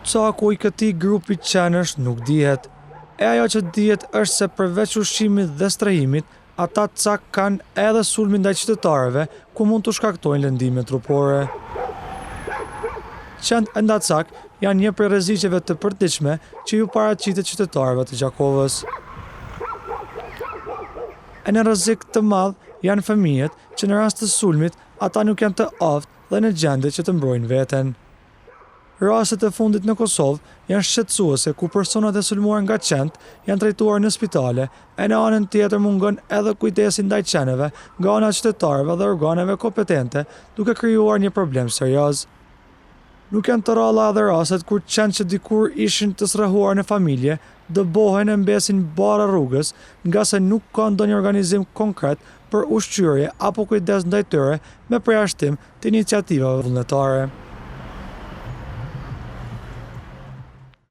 Caku i këtij grupi qenësh nuk dihet. E ajo që dihet është se përveç ushqimit dhe strehimit, ata cak kanë edhe sulmin ndaj qytetarëve ku mund t'u shkaktojnë lëndime trupore. Qentë endacak janë një prej rreziqeve të përditshme që ju paraqitet qytetarëve të Gjakovës. E në rrezik të madh janë fëmijët që në rast të sulmit ata nuk janë të aftë dhe në gjendje që të mbrojnë veten. Rastet e fundit në Kosovë janë shqetësuese ku personat e sulmuar nga qentë janë trajtuar në spitale, e në anën tjetër mungon edhe kujdesi ndaj qeneve nga ana e qytetarëve dhe organeve kompetente, duke krijuar një problem serioz. Nuk janë të rralla edhe rastet kur qentë që dikur ishin të strehuar në familje, dëbohen e mbesin barrë rrugës, ngase nuk ka ndonjë organizim konkret për ushqyerje apo kujdes ndaj tyre me përjashtim të iniciativave vullnetare.